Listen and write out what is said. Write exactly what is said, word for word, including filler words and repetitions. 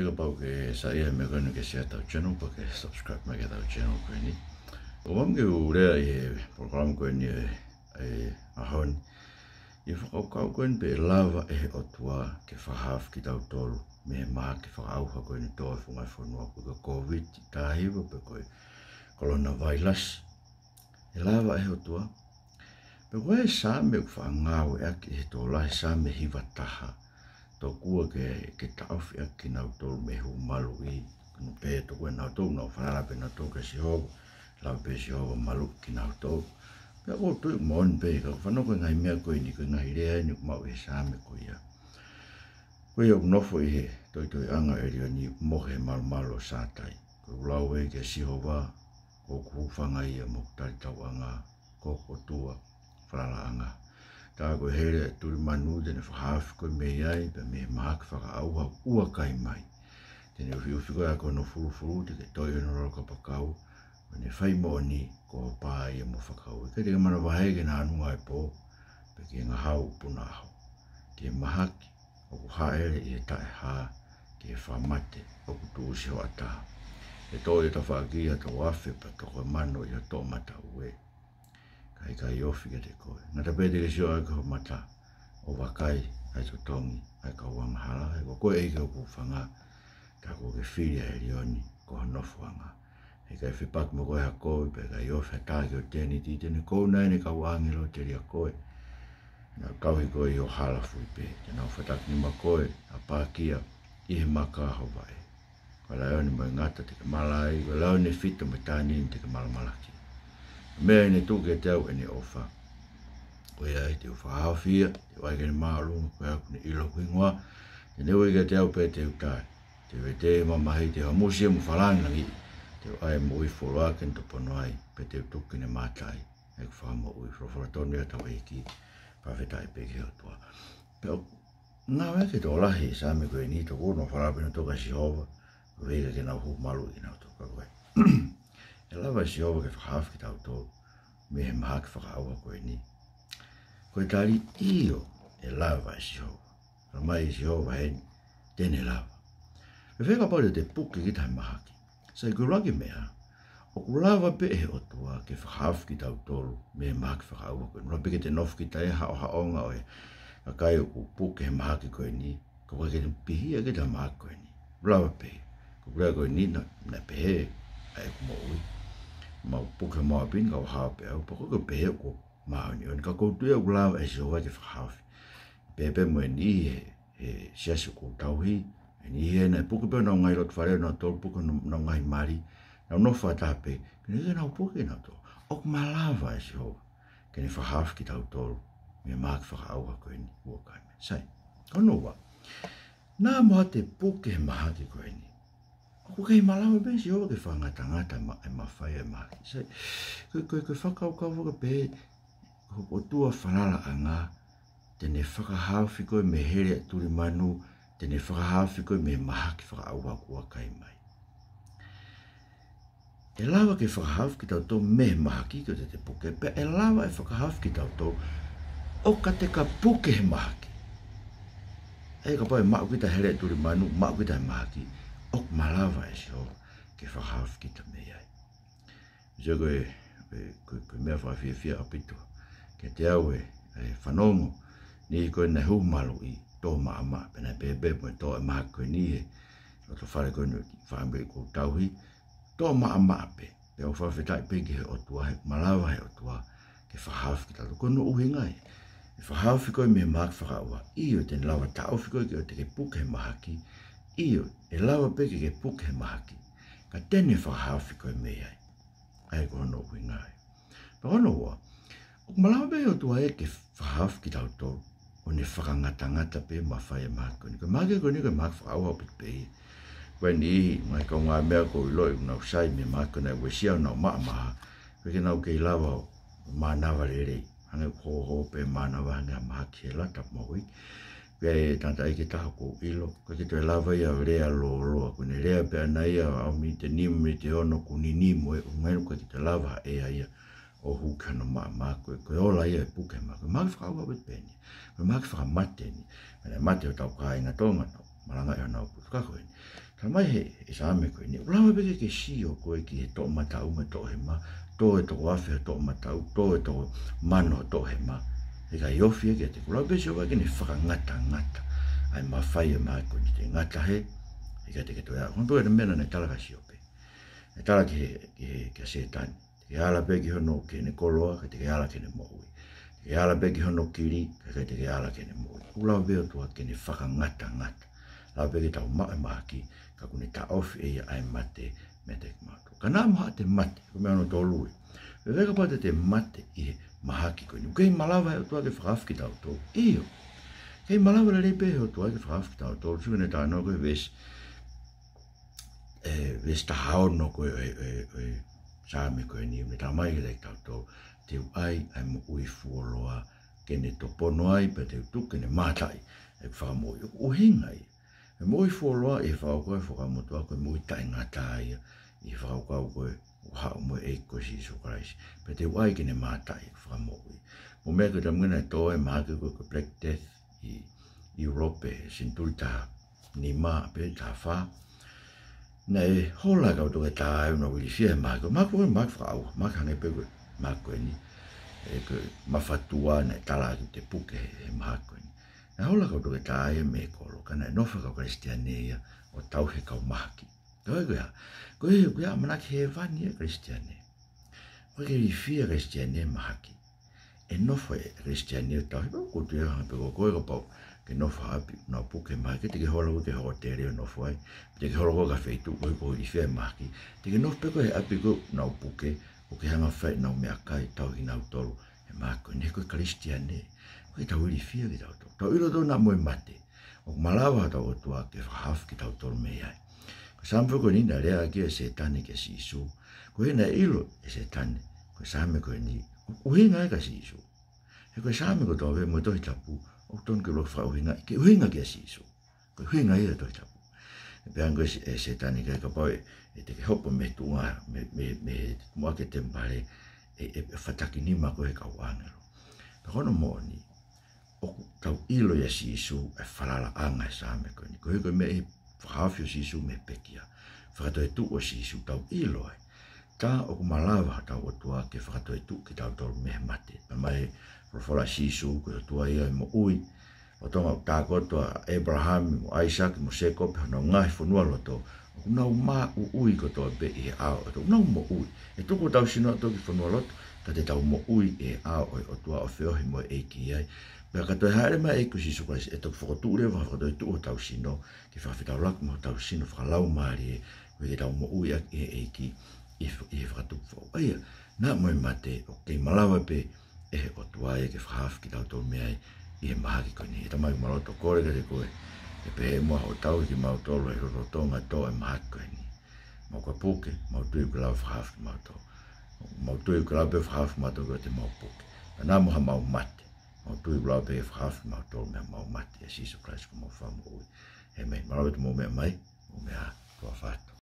Kapau ʻoku ke saiʻia he meʻa ko eni ke share ʻetau channel, pea ke subscribe mai ki heʻetau channel ko eni. ʻOku ou fakaʻamu ke u lea ʻi he polokalama ko eni ʻo e ʻaho ni ʻi he fakakaukau ko eni pe ʻe lava ʻe he ʻOtua ke fakahaofi kitautolu mei he mahaki fakaʻauha ko eni ʻoku tō he funga fonua ko e COVID taha hiva pe ko e coronavirus. ʻE lava ʻe he ʻOtua? Pea ko e Saame ʻoku faʻa ngāueʻaki ʻe he tokolahi, Saame hiva taha, tokua ke, ke taʻofi ʻaki kinautolu mei he hū maluʻi. Ko hono pehē tokua ʻe nautolu, nau falala pē nautolu kia Sihova, lava pē Sihova maluʻi kinautolu. Pea ʻoku ou tui moʻoni pē, ka ʻoku fanongo ki he ngaahi meʻa ko eni, ko e ngaahi lea eni ʻoku maʻu ʻi he Saame ko ia. Ko ia ʻoku nofo ʻi he toitoiʻanga ʻo ʻElioni, mohe he malumalu ʻo Sātai. Ko ʻeku lau ē kia Sihova, ko hoku hūfanga ia mo hoku talitauʻanga, ko hoku ʻOtua falalaʻanga. Tā ko e hele ʻa e tuli manu te ne fakahaofi koe mei ai, pea mei he mahaki fakaʻauha ʻoku ʻuakai mai. Te ne ʻufiʻufi koe ʻaki hono fulufulu, te ke toi ʻi hono lalo kapakau, ʻo ne fai moʻoni ko ho pā ia mo ho fakaue. ʻIkai te ke manavahē ki he nānunga ʻo e pō, pe ki he ngahau ʻo e puna ʻaho. Ki he mahaki ʻoku hāʻele ʻi he taʻehā, ki he faʻa mate ʻoku tuʻusi hoʻatā. ʻE toʻo ʻi ho tafaʻaki ʻa e toko afe pea toko mano ʻi ho toʻomataʻu ē, ka ʻe ʻikai ofi kiate koe. Ngata pē te ke sio ʻaki ho mata ʻo vakai ʻa e totongi ʻa e kau angahala. He ko koe ʻEiki hoku hūfanga, tā kuo ke fili ʻa ʻElioni ko ho nofoʻanga. He ʻikai fepaki mo koe ha kovi, pea ʻikai ofi ha tā ki ho tēniti, te ne kouna ʻene kau ʻāngelo ʻo telia koe. Nau tauhi koe ʻi ho hala fuli pē, te nau fatakinima koe ʻo pākia ʻi he maka ho vaʻe. Ko e laione mo e ngata te ke mala ai, ko e laione fita mo e tānini te ke malamalaki. Ko e meʻa ʻi heʻene tuku kiate au ʻene ʻofa, ko ia ai te u fakahaofi ia, te u ʻai ki heʻene māʻolunga, ko ia ʻoku ne ʻilo hoku hingoa, te ne ui kiate au pea te u tali. Te u ʻiate ia ʻi he mamahi, te u hamusi ia mo e fakalāngilangiʻi, te u ʻai e moʻui fuoloa ki heʻene topono ai, pea te u tuku ki heʻene mataʻi ʻeku fakamoʻui. Folofola tonu ia ʻa hotau ʻEiki, fakafetaʻi pē ki he ʻOtua. Pea ʻoku ngāueʻaki ʻe he tokolahi e Saame ko eni, tokua nau falala pē nautolu kia Sihova, ʻo ʻikai ke nau hū maluʻi kinautolu. Ka ko e, ʻe lava ʻe Sihova ke fakahaofi kitautolu mei he mahaki fakaʻauha ko eni? Ko e tali, ʻio, ʻe lava ʻe Sihova. Talamai ʻe Sihova heni te ne lava. Pea fēfē kapau te te puke kita he mahaki? Sai, ko e ʻuluaki meʻa, ʻoku lava pē ʻe he ʻOtua ke fakahaofi kitautolu mei he mahaki fakaʻauha ko eni. Lava pē ke te nofo kita he haʻohaʻonga ʻo e kakai ʻoku puke he mahaki ko eni, ka ʻoku ʻikai ke te pihia kita he mahaki ko eni. Lava pē. Ko e lea ko eni naʻe, naʻe pehē ʻa ʻeku moʻui. Mau puke mo ʻapi ni ka ʻoku hao pē au, pea ʻoku ʻikai ke pehē ʻoku māʻoniʻoni, ka ʻoku ou tui ʻoku lava ʻe Sihova ke fakahaofi. Pehē pē mo e niʻihi he, he siasi ʻoku ou tauhi, e niʻihi ē naʻe puke pē honau ngaahi loto fale, naʻa nau puke honau ngaahi mali, nau nofo fakataha pē, pea ʻikai ke nau puke nautolu. ʻOku malava ʻe Sihova ke ne fakahaofi kitautolu mei he mahaki fakaʻauha ko eni ʻoku ʻuakai mai. Sai, ko hono ua, naʻa mo haʻate puke he mahaki ko eni, ʻoku kei malava pē ʻe Sihova ke fakangatangata ma-, e mafai ʻo e mahaki. Sai, ko e, ko e, ko e fakakaukau fakapē, ko hoku ʻOtua falalaʻanga, te ne fakahaofi koe mei he hele ʻa e tuli manu, te ne fakahaofi koe mei he mahaki fakaʻauha ʻoku ʻuakai mai. ʻE lava ke fakahaofi kitautolu mei he mahaki, ko ʻete puke, pea ʻe lava ʻe fakahaofi kitautolu ʻo ka te ka puke he mahaki. ʻE kapau ʻe maʻu kita he hele ʻa e tuli manu, maʻu kita he mahaki, ʻoku malava ʻe Sihova ke fakahaofi kita mei ai. Sio, ko e, ko e, ko e, ko e meʻa fakafiefia ʻaupito kiate au e, e fanongo niʻihi ko ē naʻe hū maluʻi, tō maʻamaʻa, pea naʻe pehē pē mo e tō e mahaki ko eni he loto fale ko eni ʻo e fāmili ʻoku ou tauhi, tō maʻamaʻa pē. Pea ʻoku fakafetaʻi pē ki he ʻOtua, he ʻoku malava ʻe he ʻOtua ke fakahaofi kitautolu. Ko hono ʻuhinga ia, ʻe fakahaofi koe mei he mahaki fakaʻauha. ʻIo, te ne lava taʻofi koe ke ʻoua te ke puke he mahaki. ʻIo, ʻe lava pē ke ke puke he mahaki, ka te ne fakahaofi koe mei ai. ʻA ia ko hono ʻuhinga ia. Pea ko hono ua, ʻoku malava pē ʻe he ʻOtua ia ke fakahaofi kitautolu ʻo ne fakangatangata pē e mafai ʻo e mahaki ko eni. Ko e mahaki ko eni ko e mahaki fakaʻauha ʻaupito pē ia. Ko e niʻihi, ngaahi kaungāmeʻa ʻoku ou ʻiloʻi ʻoku nau sai mei he mahaki ko eni, uesia honau maʻamaʻa, ʻikai ke nau kei lava ʻo mānava lelei. Hangē ʻoku hōhō pē mānava, hangē ha mahaki he lata moʻui. Pea ʻi he tangataʻeiki ʻe taha ʻoku ou ʻilo, ʻikai ke toe lava ia ʻo lea lōloa. Ko ʻene lea pē ʻana ia ʻo aʻu miniti ʻe nima, miniti ʻe ono, kuo nini mo e ʻungainu, ʻikai ke toe lava ha ʻea ia ʻo hū ki hono maʻamaʻa. Ko e, ko e ola ia e puke he mahaki. Ko e mahaki fakaʻauha ʻaupito pē eni. Ko e mahaki fakamate eni. Pea naʻe mate hotau kāinga Tonga, nau malangaʻi honau putu, ka ko eni. Talamai ʻe he Saame ko eni, ʻoku lava pē ke ke sio koe ki he toʻomataʻu mo e toʻohema, tō e toko afe he toʻomataʻu, tō e toko mano he toʻohema. He ʻikai ofi ia kiate koe. Lava pē Sihova ke ne fakangatangata ʻa e mafai ʻo e mahaki ko eni. Te ngata hē, ʻikai te ke toe aʻu. Ko e meʻa naʻe tala kia Siope. Naʻe tala ki he, ki he, kia Sētane. Te ke ala pē ki hono, ki heʻene koloa, ka ʻikai te ke ala ki heʻene moʻui. Te ke ala pē ki hono kili, ka ʻikai te ke ala ki heʻene moʻui. ʻOku lava pē ʻOtua ke ne fakangatangata. Lava pē ke tau maʻu e mahaki, ka ʻoku ne taʻofi ʻe ia ʻa e mate meiate kimautolu. Ka naʻa mo haʻate mate, ko e meʻa hono tolu ē. Pea kapau te te mate ʻi he mahaki ko eni, ʻoku kei malava ʻe he ʻOtua ke fakahaofi kitautolu. ʻIo. Kei malava lelei pē ʻe he ʻOtua ke fakahaofi kitautolu. Sio ki heʻene talanoa ko e veesi, ē, veesi taha ono ko e, ē, ē, ē, Saame ko eni, ʻoku ne talamai kiate kitautolu, te u ʻai ʻa e moʻui fuoloa ke ne topono ai, pea te u tuku ke ne mātaʻi ʻeku fakamoʻui. ʻUhinga ia ʻa e moʻui fuoloa ʻi he fakakaukau ʻa e Fuakava Motuʻa ko e moʻui taʻengata ia ʻi he fakakaukau ko ē ʻoku haʻu mo e ʻEiki ko Sīsū Kalaisi. Pea te u ʻai ke ne mātaʻi ʻeku fakamoʻui. Mou meʻa ko e taimi naʻe tō ai e mahaki ko ē ko e Black Death ʻi, ʻi ʻIulope he senituli taha nima pe taha fā. Naʻe hola e kau toketā ʻo nau ilifia he mahaki. Mahaki ko ē, mahaki fakaʻauha, mahaki hangē pē ko e mahaki ko eni. Ē, ko e mafatua naʻe tala atu te puke he, he mahaki ko eni. Naʻe hola e kau toketā ia mei he kolo, ka naʻe nofo e kau Kalisitiane ia ʻo tauhi e kau mahaki. Ko e hā? Ko e hā? Ko e ʻamanaki hēvani ʻa e Kalisitiane. ʻOku ʻikai ke ilifia e Kalisitiane he mahaki. ʻE nofo e Kalisitiane ʻo tauhi, pea ʻoku ou tui hangē pē ko koe kapau ke nofo ha ʻapi ʻoku nau puke mahaki, te ke hola koe ki he hōtele ʻo nofo ai, te ke hola koe ki ha feituʻu ko ē ʻoku ilifia he mahaki, te ke nofo pē koe he ʻapi ko ē ʻoku nau puke, ʻo ke hanga ʻo fai ʻenau meʻakai, tauhi kinautolu he mahaki ko eni. He ko e Kalisitiane, ʻoku ʻikai ke tau ilifia kitautolu. Tau ʻilo tautolu naʻa mo e mate ʻoku malava hotau ʻOtua ke fakahaofi kitautolu mei ai. Ko e Saame ko eni naʻe lea ʻaki ʻe Sētane kia Sīsū. Ko e hā naʻe ʻilo ʻe Sētane, ko e Saame ko eni ʻoku ʻuhinga ia kia Sīsū? He ko e Saame kotoa pē mo e Tohi Tapu ʻoku totonu ke ʻuluaki fakaʻuhingaʻi, ke ʻuhinga kia Sīsū. Ko e ʻuhinga ia ʻo e Tohi Tapu. ʻE pehē ange ko ē ʻe Sētane, ʻikai, kapau ʻe, ʻe te ke hopo mei he tuʻunga, mei, mei, mei he muʻaki e temipale, ʻe, ʻe, ʻe fatakinima koe ʻe he kau ʻāngelo. Pea ko hono moʻoni, ʻoku tau ʻilo ʻia Sīsū e falalaʻanga ʻo e Saame ko eni. Koeʻuhi ko e meʻa ʻi he fakahaofi ʻo Sīsū mei he pekia, fakatoetuʻu ʻo Sīsū, tau ʻilo ai. Tā ʻoku malava hotau ʻOtua ke fakatoetuʻu kitautolu mei he mate. Talamai ʻe he folofola ʻa Sīsū ko e ʻOtua ia ʻo e moʻui. Lolotonga ʻoku tākoto ʻa ʻĒpalahame mo ʻAisake mo Sēkope honau ngaahi fonualoto, ʻoku nau maʻuʻui kotoa pē ʻi he ʻao ʻo e ʻOtua, ʻoku nau moʻui. ʻE tuku hotau sino ʻo aʻu ki he fonualoto, ka te tau moʻui ʻi he ʻao ʻo e ʻOtua ʻo feohi mo e ʻEiki ai. Pea ka toe hāʻele mai e ʻEiki ko Sīsū Kalaisi, ʻe toki fokotuʻu leva, fakatoetuʻu hotau sino, ke fakafetaulaki mo hotau sino fakalaumālie, koeʻuhi ke tau moʻui ʻaki ʻi he ʻEiki, ʻi he, ʻi he fakatupu foʻou. ʻA ia, naʻa mo e mate ʻoku kei malava pē ʻe he ʻOtua ia ke fakahaofi kitautolu mei ai ʻi he mahaki ko eni. ʻE Tamai, ʻoku mau loto kole kiate koe, ke pehē muʻa hoʻo tauhi kimautolu he lolotonga ʻo e mahaki ko eni. Mau ka puke, mau tui ʻoku ke lava ʻo fakahaofi kimautolu. Mau tui ʻoku ke lava pē ʻo fakahaofi kimautolu ʻi heʻemau puke. Ka naʻa mo haʻamau mate, mau tui ʻoku lava pē ʻo fakahaofi kimautolu mei haʻamau mate, ʻia Sīsū Kalaisi ko homau Fakamoʻui. ʻĒmeni. Mālō ʻaupito mou meʻa mai, mou meʻa ā, tuʻa ʻofa atu.